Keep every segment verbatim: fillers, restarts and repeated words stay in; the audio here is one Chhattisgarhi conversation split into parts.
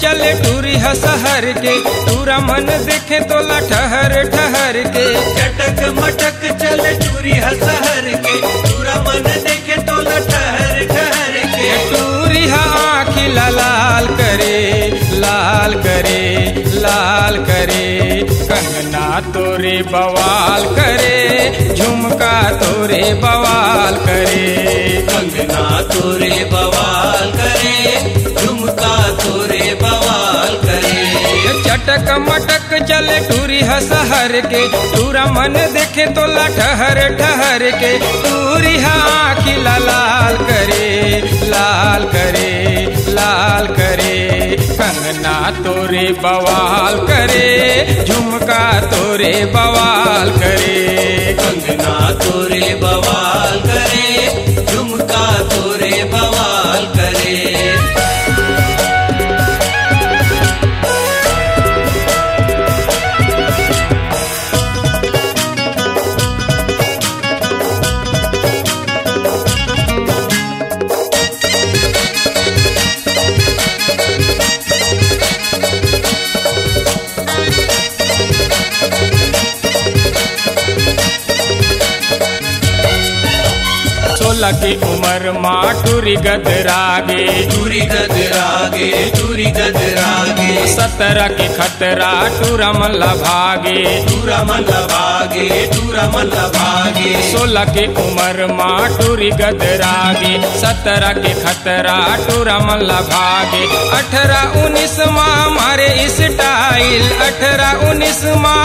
चले टूरी ह शहर के, टूरा मन देखे तोला ठहर ठहर के। चटक मटक चले टूरी ह शहर के, टूरा मन देखे तोला ठहर ठहर के। टूरी ह आँखी ला लाल करे, लाल करे, लाल करे। कंगना तोरे बवाल करे, झुमका तोरे बवाल करे। कंगना तोरे बवाल करे, झुमका तोरे बवाल करे। चटक मटक चले टूरी ह शहर के, टूरा मन देखे तोला ठहर ठहर के। टूरी ह आँखी ला लाल करे, लाल करे, लाल करे। कंगना तोरे बवाल करे, झुमका तोरे बवाल करे। कंगना तोरे बवाल करे, झुमका तोरे बवाल करे। सोलह के उमर मा टूरी गदरागे, टूरी गदरागे, टूरी गदरागे। सतरह के खतरा टूरा मन ला भागे, टूरा मन ला भागे, टूरा मन ला भागे। सोलह के उमर मा टूरी गदरागे, सतरह के खतरा टूरा मन ला भागे। अठारह उन्नीस मा मारे स्टाइल, अठारह उन्नीस मा,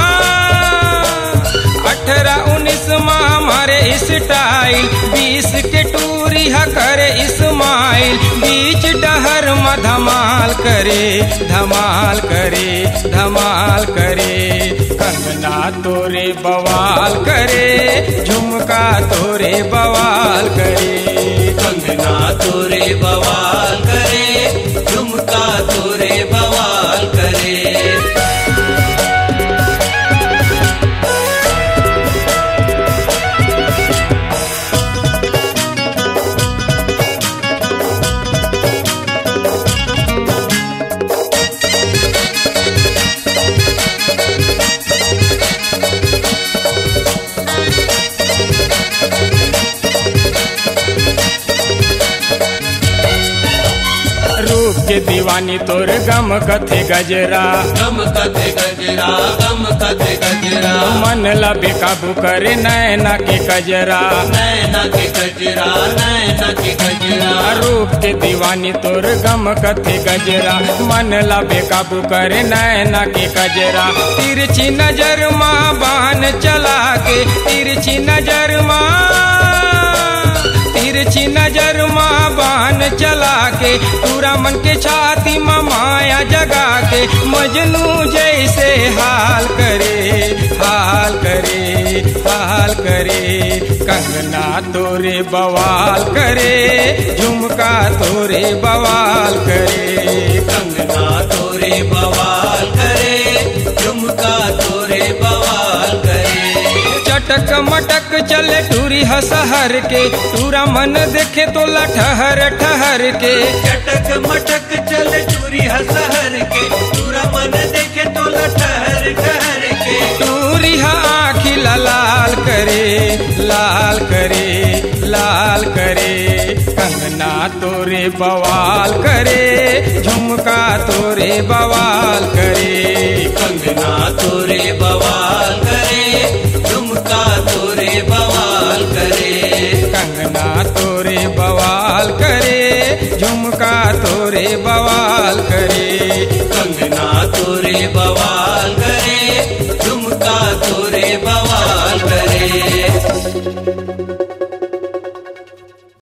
अठारह उन्नीस मा मारे स्टाइल। बीस के टूरी ह करे स्माइल, बीच डहर म धमाल करे, धमाल करे, धमाल करे। कंगना तोरे बवाल करे, झुमका तोरे बवाल करे। कंगना तोरे बवाल करे, झुमका तोरे बवाल करे। रूप के दीवानी तोर गम कथे गजरा, गम कथे गजरा, गम कथे गजरा। मन ला बेकाबू करे नैना के गजरा, नैना के गजरा, नैना के गजरा। रूप के दीवानी तोर गम कथे गजरा, मन ला बेकाबू करे नैना के गजरा। तिरछी नजर मा बाण चला के, तिरछी नजर मा, तिरछी नजर मा बाण चला के, टूरा मन के छाती मा माया जगा के, मजनू जैसे हाल करे, हाल करे, हाल करे। कंगना तोरे बवाल करे, झुमका तोरे बवाल करे। कंगना तोरे बवाल करे, झुमका तोरे बवाल करे। चटक मटक चले टूरी ह शहर के, टूरा मन देखे तोला ठहर ठहर के। चटक मटक चले टूरी ह शहर के, टूरा मन देखे तोला ठहर ठहर के। टूरी ह आँखी ला लाल करे, लाल करे, लाल करे। कंगना तोरे बवाल करे, झुमका तोरे बवाल करे। कंगना तोरे बवाल करे, झुमका तोरे बवाल करे। कंगना तोरे बवाल करे, झुमका तोरे बवाल करे। कंगना तोरे बवाल